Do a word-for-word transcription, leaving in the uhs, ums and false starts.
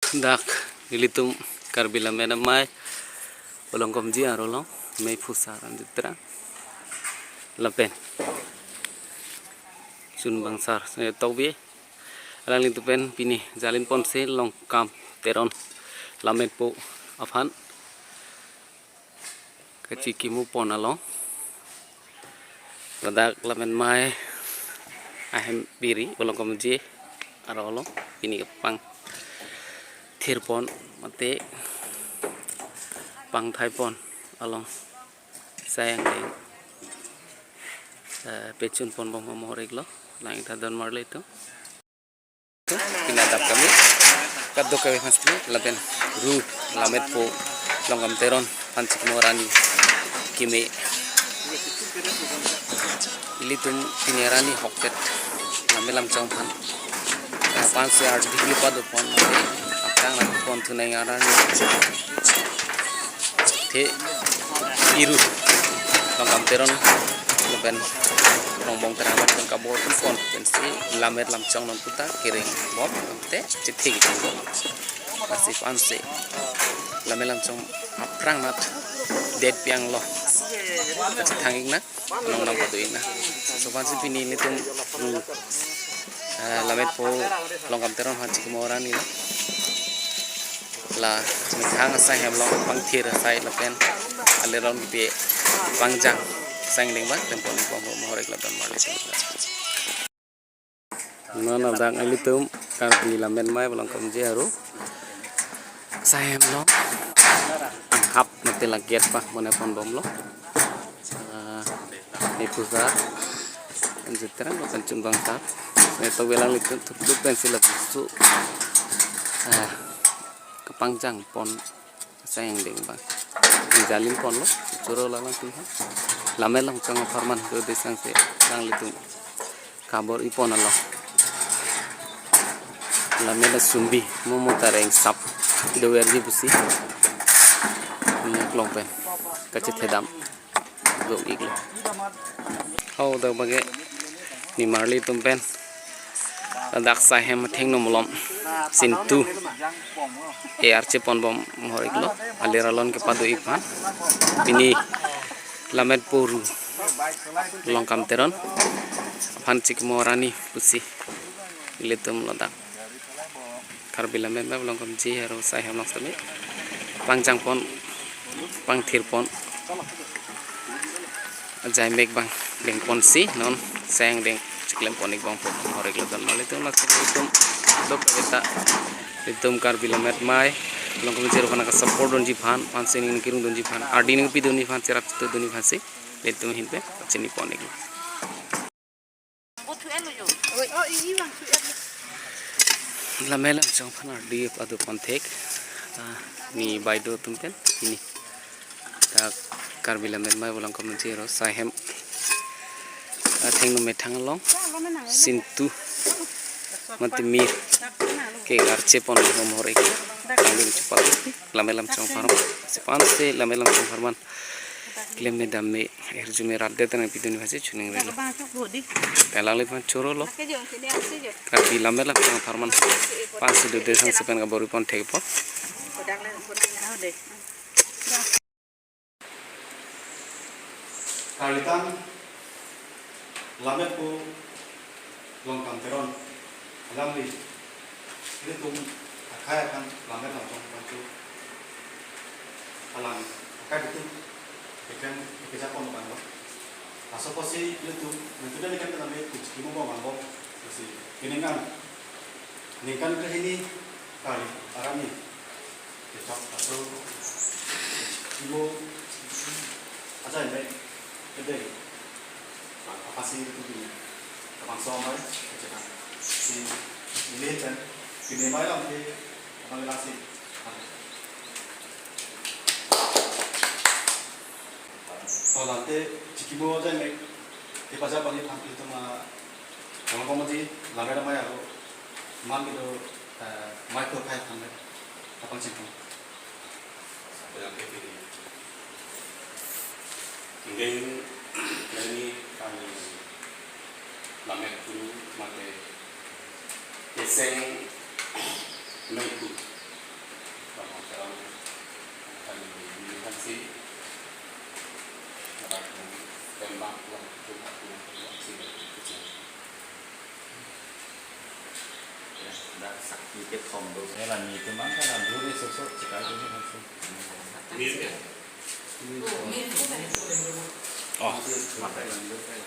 Dak nelitum Karbi Lammet Amei Volongkomji arlo along, Mei Phusar Anjitra lapen Chunbangsar Sene Tokbi, alanglitum pen pini jalin ponsi Longkam Teron Lammetpo aphan kachikimo pon along, ladak Lammet Amei ahem biri Volongkomji arlo along pini kepangthir pon mate pangthai pon along asai angdeng, eh, pechun ponbom mohor-iklo, lang-ik ta don marli atum. Pini adap kami kadokave aphan si lapen ru Lammetpo Longkam Teron aphan chikimo arni keme, ilitum pini arni ahokpet Lammet Lamchong aphan, aphan si ardi kali pado pon, aphrang nat pon thunang arni the iru Longkam Teron lapen Rongbong Terang pen kabor pon pensi Lammet Lamchong non puta kereng bom te chethek bom. Lasi aphan si Lammet Lamchong aphrang nat det pianglo, kachethang-ik nang, nong nang pado-ik nang. So aphan si pini nelitum, hmm, eh, Lammetpo Longkam Teron aphan chikimo arni lo. La methang asai hem along pangthir asai lapen alir along kipi pangjang asai angdeng abang klem pon-ik bom mohor-iklo don marli atum. Non ladak ilitum Karbi Lammet Amei Volongkomji arlo asai hem along hap mate laget pa bone ponbomlo. Ah, Mei Phusar Anjitra lapen Chunbangsar Sene Tokbi, alanglitum thurthur pensi lapusu, ah, kepangjang pon asai angdeng abang jalin ponlo, choro alanglitum aphan. Lammet Lamchong apharman do desang si alanglitum kabor-i pon along Lammet asumbi momo tareng sap doverji pusi, hmm, klong pen kachethedam do-iklo. Ho, dak bage ni marli atum pen ladak asai hem athengno malom sintu e arche ponbom mohor-iklo, alir along kepado-ik aphan. Pini Lammetpo ru Longkam Teron aphan chikimo arni pusi ilitum ladak Karbi Lammet Amei Volongkomji arlo asai hem along sitame pangjang pon, pangthir pon, ajai mek abang deng ponsi non asai angdeng chiklem pon-ik bom mohor-iklo don marli atum. Lasi ilitum kadokave ta ilitum Karbi Lammet Amei Volongkomji arlo aphan kasupport dunji aphan, aphan si ning kerung dunji aphan, ardi ning pi dunji aphan, cherap chitu dunji aphan si ilitum ahin pen chini pon-iklo. Lammet Lamchong aphan ardi pado pon thek, ah, ni baideo atum pen pini dak Karbi Lammet Amei Volongkomji arlo asai hem athengno methang along sintu mate mir ke arche ponbom mohor-iklo. Kangding chepal Lammet Lamchong apharman, si aphan si Lammet Lamchong apharman klem me dam me, erju me rat det nangpi dunji aphan si chuning relo. Te alanglitum aphan chorolo. Karbi Lammet Lamchong apharman aphan si do desang si pen kabor-i pon thek apot. Karlitan Lammetpo Longkam Teron alangli ilitum akhei aphan Lammet Lamchong aphan chu alang akhei atum keklem keja pon abang lo. Laso apotsi ilitum nangtudan ikan kename kuchikimo abang lo. Lasi keningkan ningkan kehini kali arni kechak laso kimo ajai mek kedeng aphan si ilitum pini labangso amei kechethan si neli pen pini amei alam ke abang lasi. Lante chikimo ajai mek kepajak abang aphan ilitum Volongkom Aji Lammet Amei arlo man kedo, eh, Michael Khai aphan le kapangcheng pon. Yang kepini. Ingdeng, ingdeng ni kami Lammet Kuru mate Keseng Meiku. Dak sakhi kethom do. Ela ni teman kan duri sosok cekal duri hasil. Oh, mata yang duri.